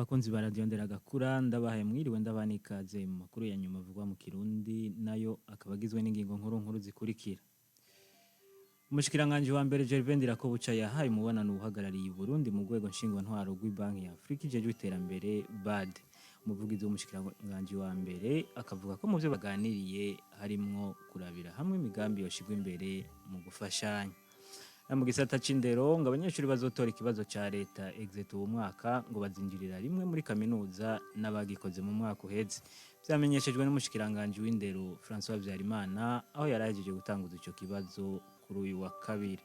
Bakunzi ba Radio Nderagakura, ndabahaye mwiriwe, ndabaha n'ikaze mu makuru ya nyuma avugwa mu Kirundi, nayo akaba agizwe n'ingingo nkuru nkuru zikurikira. Umushikiranganji wa mbere Gervais Ndirakobuca yahaye umubonano uhagarariye Burundi mu rwego nshingwantwaro rw'ibanki ya Afrika ijejwe iterambere BAD. Umuvugizi w'umushikiranganji wa mbere akavuga ko mu vyo baganiriye harimwo kurabira hamwe imigambi yoshirwa imbere mu gufashanya. Na mu gisata c'indero, ngo abanyeshuri bazotora ikibazo ca leta exétat uwo mwaka ngo bazinjirira rimwe muri kaminuza n'abagikoze mu mwaka uheze. Vyamenyeshejwe n'umushikiranganji w'indero François Habyarimana, aho yarahejeje gutanguza ico kibazo kuri uyu wa kabiri.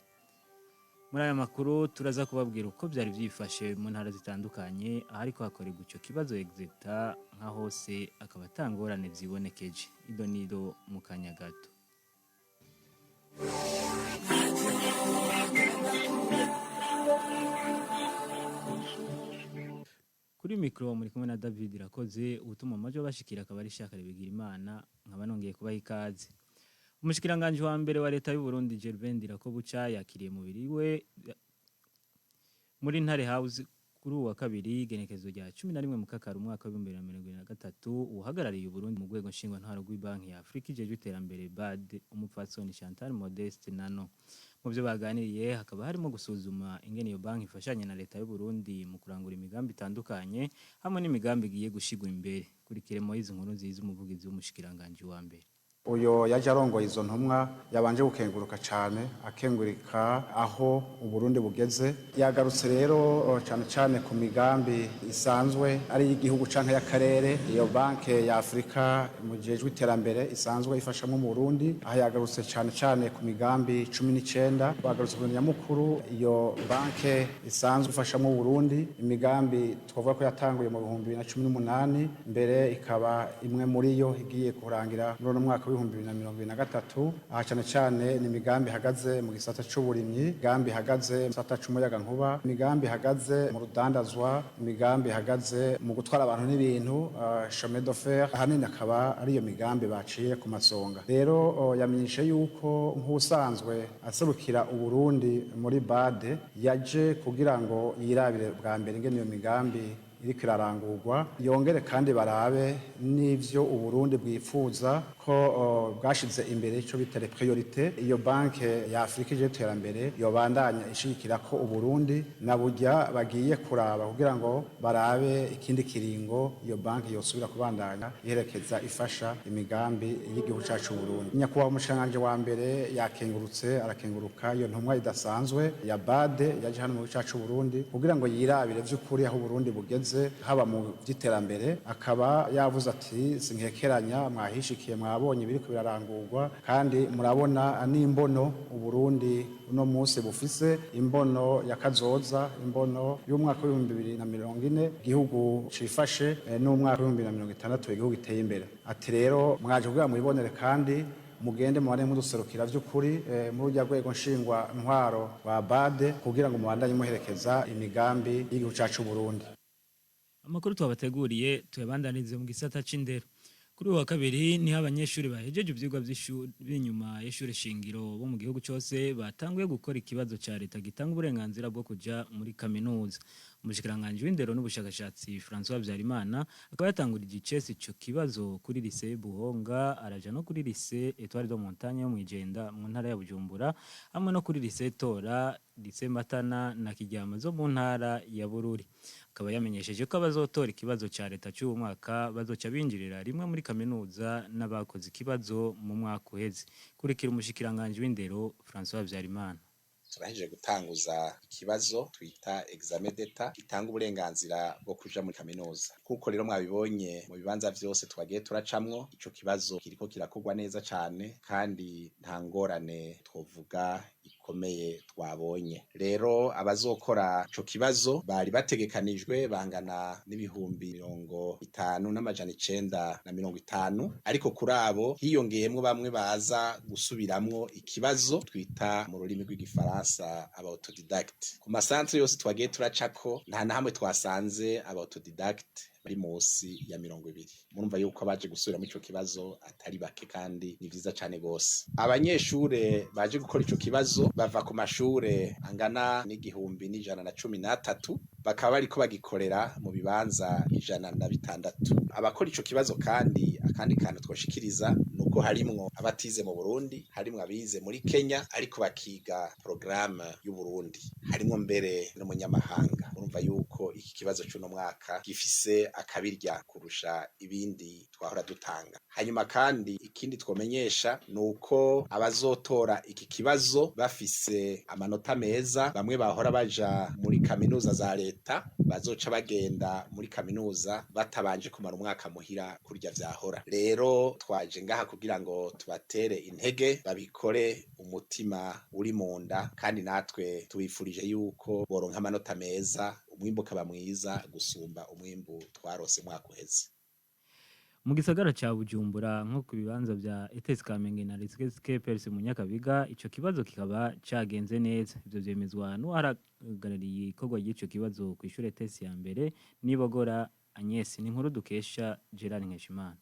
Muri aya makuru turaza kubabwira uko vyari vyifashe mu ntara zitandukanye ahariko hakorerwa ico kibazo exétat, nka hose akaba ata ngorane zibonekeje. Ido nido mu kanya gato. Kuri mikro muri kumwe na David Irakoze, utuma amajwi bashikira akaba ari Shaka Bigira Imana, nkaba nongeye kubaha ikaze. Umushikiranganji wa mbere wa leta y'u Burundi Gervais Ndirakobuca yakiriye mubiri we muri Ntare House kuri uwa kabiri, igenekerezo rya 11 Mukakaro umwaka wa 2023, uhagarariye Uburundi mu rwego nshingwantwaro rw'ibanki ya Afrika ijejwe iterambere BAD, umupfasoni Chantal Modeste Nano. Mu byo baganiriye hakaba harimo gusuzuma ingene iyo banki ifashanya na leta y'u Burundi mu kurangura imigambi itandukanye hamwe n'imigambi igiye gushigwa imbere. Kurikire Moise Nkuru Nziza, umuvugizi w'umushikiranganji wa mbere. Uyo yaje arongoye izo ntumwa yabanje gukenguruka cyane, akengurika aho Uburundi bugeze. Yagarutse rero cyane cyane ku migambi isanzwe ari iy'igihugu canke y'akarere iyo banke ya Afurika mujejwe iterambere isanzwe ifashamo mu Burundi. Aho yagarutse cyane cyane ku migambi 19. Bagarutse ku nyamukuru iyo banke isanzwe ifashamo Burundi, imigambi twavuga ko yatanguye mu 2018, mbere ikaba imwe muri yo igiye kurangira muri uno mwaka w'2023. Aha cyane cyane ni imigambi ihagaze mu gisata c'uburimyi, imigambi ihagaze mu gisata c'umuyagankuba, imigambi ihagaze mu rudandazwa, imigambi ihagaze mu gutwara abantu n'ibintu, chemin de fer. Ahanini akaba ari iyo migambi baciye ku masonga. Rero yamenyeshe yuko nk'ubusanzwe aserukira Uburundi muri BAD yaje kugira ngo yirabire bwa mbere ingene iyo migambi iriko irarangurwa, yongere kandi barabe n'ivyo Uburundi bwifuza ko bwashize imbere, ico bita les priorités, iyo banke ya Afrika ije iterambere yobandanya ishigikira ko Uburundi, na burya bagiye kuraba kugira ngo barabe ikindi kiringo iyo banke yosubira kubandanya iherekeza ifasha imigambi y'igihugu cacu Burundi. Nyakubahwa umushikiranganji wa mbere yakengurutse, arakenguruka iyo ntumwa idasanzwe ya BAD yaje hano mu gihugu cacu Burundi kugira ngo yirabire vy'ukuri aho Uburundi bugeze, haba mu vy'iterambere. Akaba yavuze ati: "Sinkekeranya mwahishikiye, mwabonye ibiriko birarangurwa, kandi murabona n'imbono Uburundi uno munsi bufise, imbono ya kazoza, imbono y'umwaka w'2040 igihugu cifashe, n'umwaka w'2060 igihugu giteye imbere." Ati: "Rero mwaje kugira mwibonere, kandi mugende mubane muduserukira vy'ukuri muri urya rwego nshingwa ntwaro wa BAD kugira ngo mubandanye muherekeza imigambi y'igihugu cacu Burundi." Amakuru twabateguriye tuyabandanize mu gisata c'indero. Kuri uyu wa kabiri niho abanyeshuri bahejeje ivyigwa vy'ishuri b'inyuma y'ishure shingiro bo mu gihugu cose batanguye gukora ikibazo ca leta gitanga uburenganzira bwo kuja muri kaminuza. Umushikiranganji w'indero n'ubushakashatsi François Habyarimana akaba yatangurije icese ico kibazo kuri lycée Buhonga, araja no kuri lycée Etoile de Montagne yo mw'Ijenda mu ntara ya Bujumbura, hamwe no kuri lycée Tora, lycée Matana na Kiryama zo mu ntara ya Bururi. Akaba yamenyesheje ko abazotora ikibazo ca leta c'uwu mwaka bazoca binjirira rimwe muri kaminuza n'abakoze ikibazo mu mwaka uheze. Kurikira umushikiranganji w'indero François Habyarimana. Turahejeje gutanguza ikibazo twita examen d'État gitanga uburenganzira bwo kuja muri kaminuza. Kuko rero mwabibonye mu bibanza vyose twagiye turacamwo, ico kibazo kiriko kirakorwa neza cane, kandi nta ngorane twovuga ikomeye twabonye. Rero abazokora ico kibazo bari bategekanijwe bangana n'50,950, ariko kuri abo hiyongeyemwo bamwe baza gusubiramwo ikibazo twita mu rurimi rw'igifaransa aba autodidacte. Ku ma centres yose twagiye turacako, nta na hamwe twasanze aba autodidacte. bari munsi ya 20. Murumva yuko abaje gusubiramo ico kibazo atari bake, kandi ni vyiza cane gose. Abanyeshure baje gukora ico kibazo bava ku mashure angana n'1113, bakaba bariko bagikorera mu bibanza 106. Abakora ico kibazo kandi, akandi kantu twoshikiriza nuko harimwo abatize mu Burundi, harimwo abize muri Kenya ariko bakiga programme y'u Burundi, harimwo mbere n'umunyamahanga. Urumva yuko iki kibazo c'uno mwaka gifise akabirya kurusha ibindi twahora dutanga. Hanyuma kandi ikindi twomenyesha nuko abazotora iki kibazo bafise amanota meza, bamwe bahora baja muri kaminuza za leta bazoca bagenda muri kaminuza batabanje kumara umwaka muhira kurya vyahora. Rero twaje ngaha kugira ngo tubatere intege, babikore umutima uri munda, kandi natwe tubifurije yuko boronka amanota meza, umwimbu ukaba mwiza gusumba umwimbu twarose mwaka uheze. Mu gisagara ca Bujumbura, nko ku bibanza vya ETS Kamenge na Lycée Perse mu Nyakabiga, ico kibazo kikaba cagenze neza. Ivyo vyemezwa n'uwahagarariye ikorwa ry'ico kibazo kw'ishure ETS ya mbere, Nibogora Agnes. Ni inkuru dukesha Gerard Nkeshimana.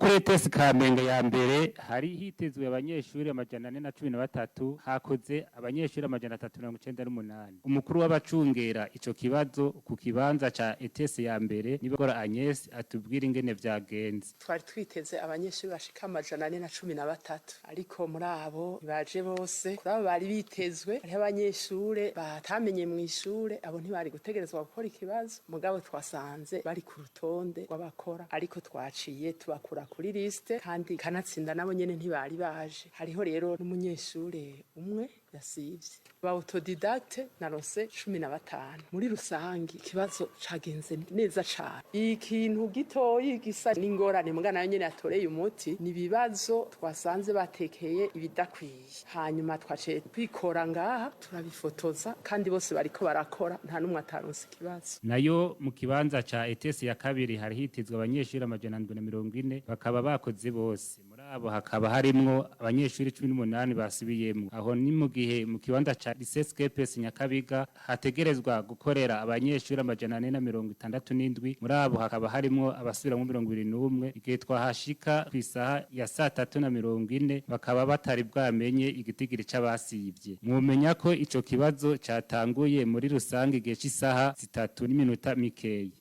Kuri ETS Kamenge ya mbere hari hitezwe abanyeshuri 413, hakoze abanyeshuri 398. Umukuru w'abacungera ico kibazo ku kibanza ca ETS ya mbere, Nibogora Agnes, atubwira ingene vyagenze. Twari twiteze abanyeshuri bashika 413, ariko muri abo ntibaje bose. Kuri abo bari bitezwe hariho abanyeshure batamenye mw'ishure, abo ntibari gutegerezwa gukora ikibazo, mugabo twasanze bari ku rutonde rw'abakora, ariko twaciye tubakura kuri liste, kandi kanatsinda nabo nyene ntibari baje. Hariho rero n'umunyeshure umwe yasivye. Ba autodidacte narose 15. Muri rusangi ikibazo cagenze neza cane. Ikintu gitoyi gisa n'ingorane mugana nayo nyene yatoreye umuti, ni ibibazo twasanze batekeye ibidakwiye, hanyuma twaciye twikora ngaha turabifotoza, kandi bose bariko barakora, nta n'umwe ataronse ikibazo. Nayo mu kibanza ca ETS ya kabiri hari hitezwe abanyeshuri 740, bakaba bakoze bose. Muri abo hakaba harimwo abanyeshuri 18 basubiyemwo. Aho ni mu gihe mu kibanza ca Lycée Skepes Nyakabiga hategerezwa gukorera abanyeshuri 467, muri abo hakaba harimwo abasubiramwo 21. Igihe twahashika kw'isaha ya 3:40 bakaba batari bwamenye igitigiri c'abasivye. Mwomenya ko ico kibazo catanguye muri rusange igihe c'isaha 3 n'iminota mikeyi.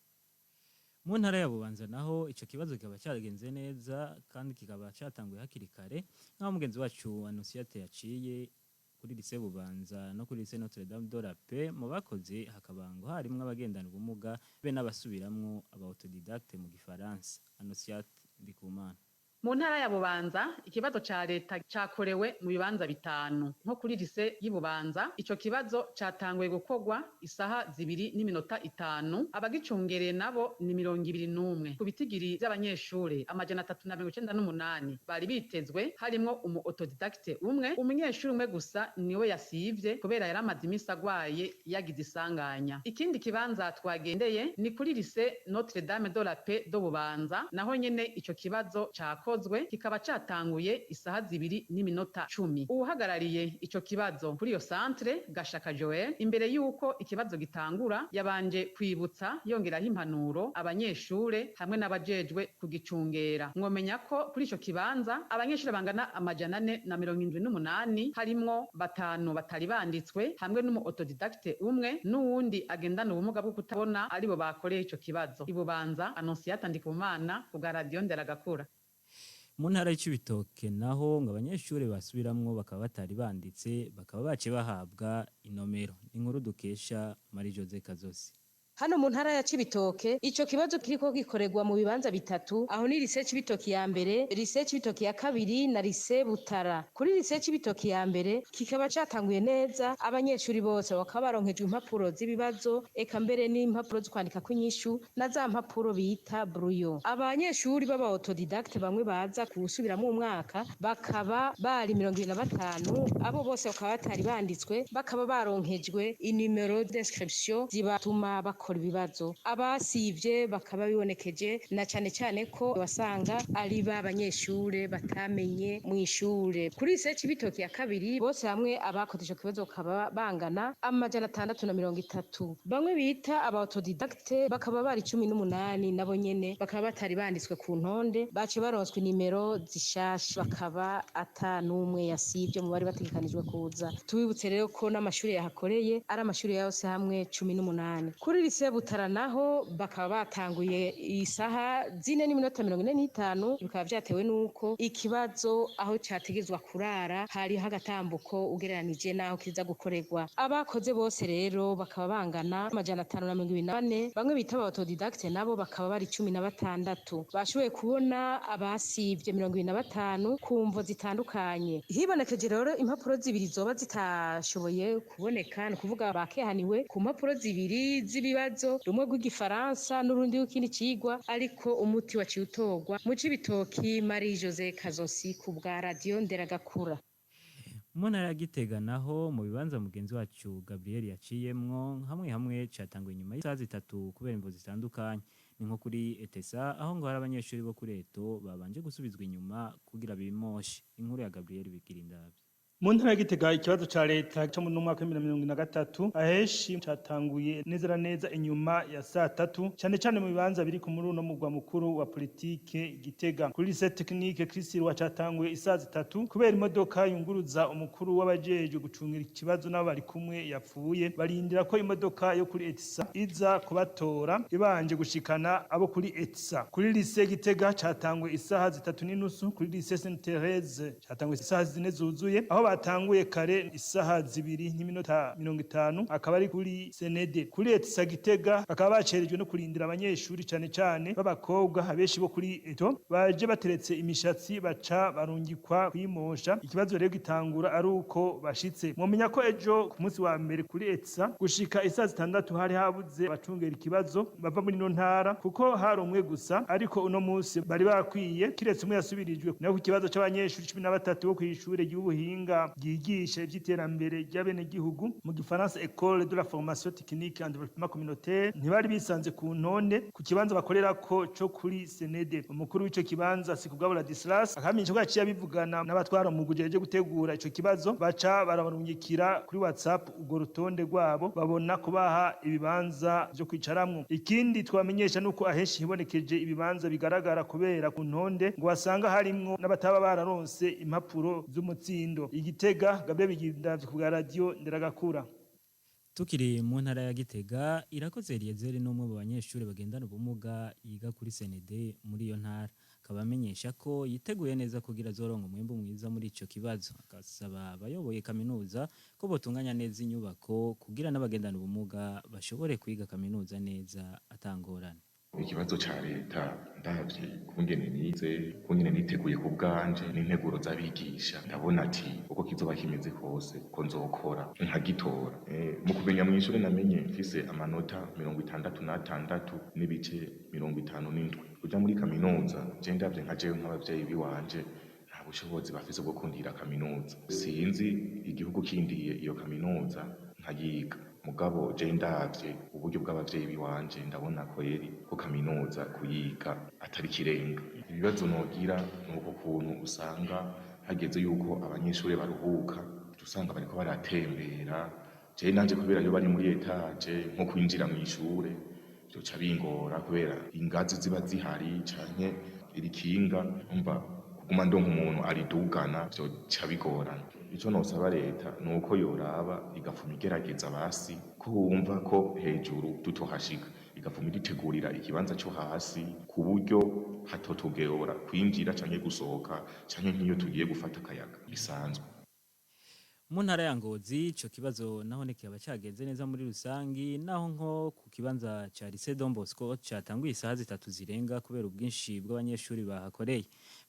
Mu ntara ya Bubanza naho ico kibazo kikaba cyagenze neza, kandi kikaba cyatanguye hakiri kare, nk'aho mugenzi wacu Annonciate yaciye kuri lycée Bubanza no kuri lycée Notre Dame de la Paix. Mu bakoze hakaba ngo harimwo abagendana ubumuga be n'abasubiramwo, aba autodidacte mu gifaransa. Annonciate Ndikumana. Mu ntara ya Bubanza ikibazo ca leta cakorewe mu bibanza bitanu. Nko kuri lycée y'Ibubanza, ico kibazo catanguye gukorwa isaha 2:05, abagicungereye nabo ni 21. Ku bitigiri vy'abanyeshure 398 bari bitezwe, harimwo umu autodidacte umwe. Umunyeshuri umwe gusa niwe yasivye kubera yari amaze imisi agwaye, yagize isanganya. Ikindi kibanza twagendeye ni kuri lycée Notre Dame de la Paix de Bubanza, naho nyene ico kibazo cakozwe, kikaba catanguye isaha 2:10. Uwuhagarariye ico kibazo kuri iyo centre, Gashaka Joel, imbere yuko ikibazo gitangura yabanje kwibutsa yongeraho impanuro abanyeshure hamwe n'abajejwe kugicungera. Mwomenya ko kuri ico kibanza abanyeshure bangana 478, harimwo batanu batari banditswe hamwe n'umu autodidacte umwe n'uwundi agendana ubumuga bwo kutabona, aribo bakoreye ico kibazo. Ibubanza, Annonciate Ndikumana ku bwa Radio Nderagakura. Mu ntara y'Icibitoke naho ngo abanyeshuri basubiramwo bakaba batari banditse, bakaba bace bahabwa inomero. Inkuru dukesha Marie Jose Kazosi. Hano mu ntara ya Cibitoke ico kibazo kiriko gikorerwa mu bibanza bitatu. Aho ni lycée Cibitoke ya mbere, lycée Cibitoke ya kabiri na lycée Butara. Kuri lycée Cibitoke ya mbere kikaba catanguye neza, abanyeshuri bose bakaba baronkejwe impapuro z'ibibazo, eka mbere n'impapuro zo kwandika kw'inyishu na za mpapuro bita brouillon. Abanyeshuri b'aba autodidacte bamwe baza kuwusubiramwo umwaka bakaba bari 25, abo bose bakaba batari banditswe, bakaba baronkejwe inimero d'inscription zibatuma bakora. bakora ibibazo. Abasivye bakaba bibonekeje na cane cane ko wasanga ari ba banyeshure batamenye mw'ishure. Kuri lycée Cibitoke ya kabiri, bose hamwe abakoze ico kibazo bakaba bangana 630. Bamwe bita aba autodidacte bakaba bari 18, nabo nyene bakaba batari banditswe ku ntonde, baciye baronswa inimero zishasha, bakaba ata n'umwe yasivye mu bari bategekanijwe kuza. Tubibutse rero ko n'amashuri yahakoreye ari amashuri yose hamwe 18. Kuri lycée Butara naho bakaba batanguye isaha 4:45, bikaba vyatewe n'uko ikibazo aho categezwa kurara hariho agatambuko ugereranije n'aho kiza gukorerwa. Abakoze bose rero bakaba bangana 524. Bamwe bita aba autodidacte nabo bakaba bari 16. Bashoboye kubona abasivye 25 ku mvo zitandukanye. Hibonekeje rero impapuro zibiri zoba zitashoboye kuboneka, ni ukuvuga bakehaniwe ku mpapuro zibiri z'ibibazo, rumwe rw'igifaransa n'urundi rw'ikindi cigwa, ariko umuti waciye utorwa. Mu Cibitoki, Marie Jose Kazosi ku bwa Radio Nderagakura. Mu ntara ya Gitega naho, mu bibanza mugenzi wacu Gabriel yaciyemwo, hamwe hamwe catanguye inyuma y'isaha 3 kubera imvo zitandukanye. Ni nko kuri ETSA, aho ngo hari abanyeshuri bo kuri Eto babanje gusubizwa inyuma kugira bimoshe. Inkuru ya Gabriel Bigirindavyi. Mu ntara ya Gitega, ikibazo ca leta co mu mwaka wa 2023 aheshi catanguye neza na neza inyuma ya saa tatu, cane cane mu bibanza biri ku muri uno mugwa mukuru wa politike Gitega. Kuri lycée technique Chrisirwa catanguye isaha 3 kubera imodoka yunguruza umukuru w'abajejwe gucungira ikibazo n'abo bari kumwe yapfuye, barindira ko imodoka yo kuri ETSA iza kubatora ibanje gushikana abo kuri ETSA. Kuri lycée Gitega catanguye isaha 3:30. Kuri lycée Sainte Thérèse catanguye isaha 4 zuzuye. Aho batanguye kare isaha 2:50 akaba ari kuri Senede. Kuri ETSA Gitega bakaba bacerejwe no kurindira abanyeshuri, cane cane b'abakobwa, abenshi bo kuri Eto baje bateretse imishatsi, baca barungikwa kwimosha. Ikibazo rero gitangura ari uko bashitse. Mwomenya ko ejo ku munsi wa mbere kuri ETSA gushika isaha 6 hari habuze abacungera ikibazo bava muri ino ntara, kuko hari umwe gusa, ariko uno munsi bari bakwiye kiretse umwe yasubirijwe. Naho ku kibazo c'abanyeshuri 13 bo kw'ishure ry'ubuhinga ryigisha ivy'iterambere ry'abenegihugu, mu gifaransa École de la formation technique en développement communautaire, ntibari bisanze ku ntonde ku kibanza bakorerako co kuri Senede. Umukuru w'ico kibanza, Sikubwabo Ladislas, akamenyesha ko yaciye abivugana n'abatwara umugwi ujejwe gutegura ico kibazo, baca barabarungikira kuri WhatsApp urwo rutonde rwabo, babona kubaha ibibanza vyo kwicaramwo. Ikindi twamenyesha nuko ahenshi hibonekeje ibibanza bigaragara kubera ku ntonde ngo basanga harimwo n'abataba bararonse impapuro z'umutsindo. Igitega, Gabriel Bigirindavyi ku bwa Radio Nderagakura. Tukiri mu ntara ya Gitega, Irakoze Eliezer ni umwe mu banyeshuri bagendana ubumuga yiga kuri Senede muri iyo ntara. Akaba amenyesha ko yiteguye neza kugira azoronke umwimbu mwiza muri ico kibazo. Agasaba abayoboye kaminuza ko botunganya neza inyubako kugira n'abagendana ubumuga bashobore kwiga kaminuza neza atangorane. Ikibazo ca leta, ndavye kungene nize, kungene niteguye ku bwanje n'integuro z'abigisha, ndabona ati uko kizoba kimeze kose ko nzokora nkagitora. Mu kumenya mw'ishure namenye mfise amanota 66.57. Kuja muri kaminuza, je ndavye nka jewe nk'abavyeyi biwanje nta bushobozi bafise bwo kundihira kaminuza. Sinzi igihugu kindiye iyo kaminuza nkayiga, mugabo je ndavye uburyo bw'abavyeyi biwanje ndabona ko yeri ko kaminuza kuyiga atari kirenga. Ibibazo nogira nuko kuntu usanga hageze yuko abanyeshuri baruhuka, usanga bariko baratembera. Je nanje kubera iyo bari muri étage, nko kwinjira mw'ishure vyoca bingora kubera ingazi ziba zihari canke irikinga, umva kuguma ndonka umuntu aridugana vyoca bigorana. Ico nosaba leta nuko yoraba igafuma igerageza basi ko wumva ko hejuru tutohashika, igafuma idutegurira ikibanza co hasi ku buryo hatotugora kwinjira canke gusohoka, canke nk'iyo tugiye gufata akayaga bisanzwe. Mu ntara ya Ngozi, ico kibazo naho kikaba cagenze neza muri rusangi, naho nko ku kibanza ca Lycée Don Bosco catanguye isaha 3 zirenga kubera ubwinshi bw'abanyeshuri bahakoreye.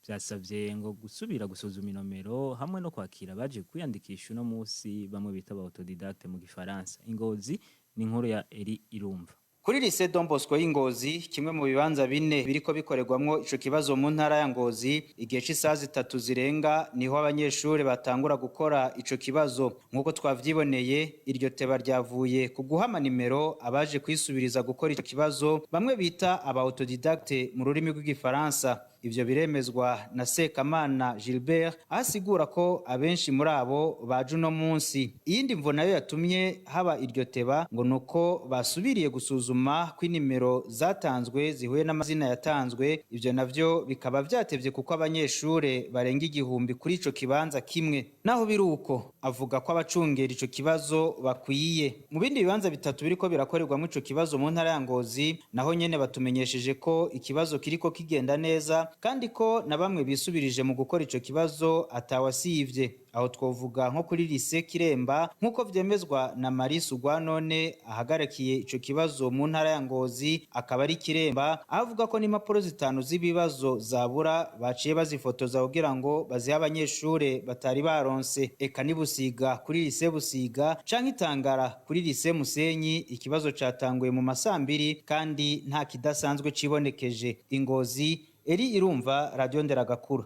Vyasavye ngo gusubira gusuzuma inomero hamwe no kwakira abaje kwiyandikisha uno musi, bamwe bita aba autodidacte mu gifaransa. Ingozi ni inkuru ya Eri Irumva. Kuri lycée Don Bosco y'Ingozi, kimwe mu bibanza bine biriko bikorerwamwo ico kibazo mu ntara ya Ngozi, igihe c'isaha 3 zirenga niho abanyeshure batangura gukora ico kibazo. Nk'uko twavyiboneye, iryo teba ryavuye ku guha nimero abaje kwisubiriza gukora ico kibazo, bamwe bita aba autodidacte mu rurimi rw'igifaransa. Ivyo biremezwa na Sekamana Gilbert, asigura ko abenshi muri abo baje uno munsi. Iyindi mvo nayo yatumye haba iryo teba ngo nuko basubiriye gusuzuma ko inimero zatanzwe zihuye n'amazina yatanzwe. Ivyo navyo bikaba vyatevye kuko abanyeshure barenga 1000 kuri ico kibanza kimwe. Naho biruko, avuga ko abacungera ico kibazo bakwiye. Mu bindi bibanza bitatu biriko birakorerwamwo ico kibazo mu ntara ya Ngozi, naho nyene batumenyesheje ko ikibazo kiriko kigenda neza, kandi ko na bamwe bisubirije mu gukora ico kibazo atawasivye. Aho twovuga nko kuri lycée Kiremba, nk'uko vyemezwa na Marie Sugwanone ahagarikiye ico kibazo mu ntara ya Ngozi, akaba ari Kiremba, avuga ko n'impapuro 5 z'ibibazo zabura baciye bazifotoza kugira ngo bazihe abanyeshure batari baronse. Eka ni Busiga kuri lycée Busiga canke Itangara kuri lycée Musenyi, ikibazo catanguye mu masambiri kandi nta kidasanzwe cibonekeje. Ingozi, Eri Irumva, Radio Nderagakura.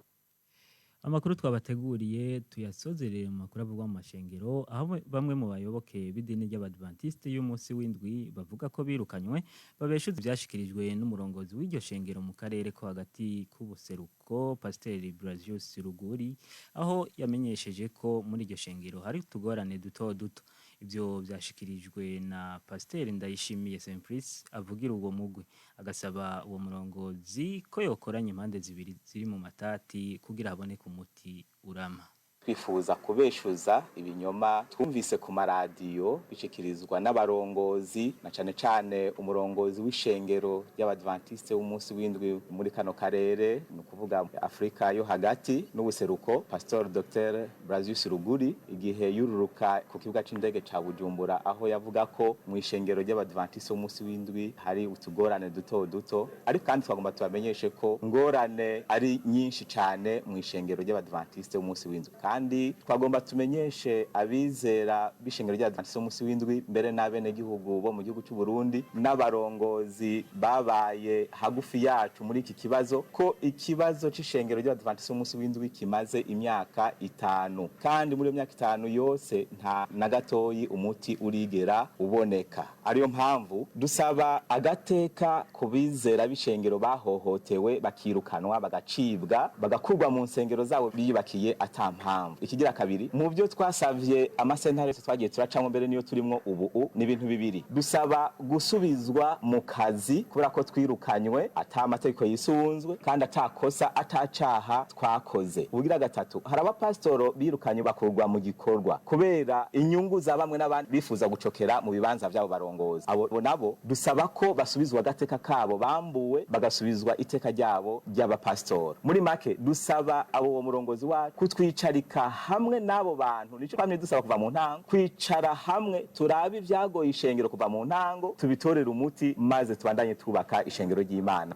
Amakuru twabateguriye tuyasozerere mu makuru avugwa mu mashengero, aho bamwe mu bayoboke b'idini ry'Abadventiste y'umunsi w'indwi bavuga ko birukanywe babeshuza ivyashikirijwe n'umurongozi w'iryo shengero mu karere ko hagati k'ubuseruko, Pasiteri Blasius Ruguri, aho yamenyesheje ko muri iryo shengero hari utugorane duto duto. Ivyo vyashikirijwe na Pasiteri Ndayishimiye Simplice avugira uwo mugwi, agasaba uwo murongozi ko yokoranya impande zibiri ziri mu matati kugira haboneke umuti urama. Twifuza kubeshuza ibinyoma twumvise ku maradiyo bishikirizwa n'abarongozi, na cane cane umurongozi w'ishengero ry'Abadventiste w'umunsi w'indwi muri kano karere, ni ukuvuga Afrika yo hagati n'ubuseruko, Pastor Dr Blasius Ruguri, igihe yururuka ku kibuga c'indege ca Bujumbura, aho yavuga ko mu ishengero ry'Abadventiste w'umunsi w'indwi hari utugorane duto duto. Ariko kandi twagomba tubamenyeshe ko ingorane ari nyinshi cane mu ishengero ry'Abadventiste w'umunsi w'indwi. Kandi twagomba tumenyeshe abizera b'ishengero ry'Abadventiste b'umunsi w'indwi, mbere n'abenegihugu bo mu gihugu cy'u Burundi n'abarongozi babaye hagufi yacu muri iki kibazo, ko ikibazo c'ishengero ry'Abadventiste b'umunsi w'indwi kimaze imyaka 5, kandi muri iyo myaka 5 yose nta na gatoyi umuti urigera uboneka. Ariyo mpamvu dusaba agateka ku bizera b'ishengero bahohotewe, bakirukanwa, bagacibwa, bagakurwa mu nsengero zabo biyubakiye ata mpamvu. Ikigira kabiri, mu byo twasavye amasentare twagiye turacamo, mbere niyo turimwo ubu, ni ibintu bibiri. Dusaba gusubizwa mu kazi kubera ko twirukanywe ata amategeko yisunzwe kandi atakosa atacaha twakoze. Ubugira gatatu, hari abapasitoro birukanywe bakurwa mu gikorwa kubera inyungu za bamwe n'abandi bifuza gucokera mu bibanza vyabo barongozi. Abo nabo dusaba ko basubizwa agateka kabo bambuwe, bagasubizwa iteka ryabo ry'abapasitoro. Muri make, dusaba abo murongozi wacu kutwicarika hamwe n'abo bantu. Nico twamye dusaba kuva mu ntango, kwicara hamwe turabe ivyagoye ishengero kuva mu ntango, tubitorere umuti, maze tubandanye twubaka ishengero ry'Imana.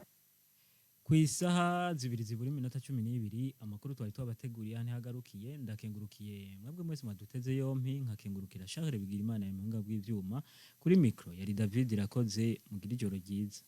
Ku isaha 2 zibura iminota 12, amakuru twari twabateguriye hano hagarukiye. Ndakengurukiye mwebwe mwese mwaduteze yompi, nkakengurukira Charles Bigirimana ya muhinga bw'ivyuma. Kuri micro yari David Irakoze. Mugira ijoro ryiza.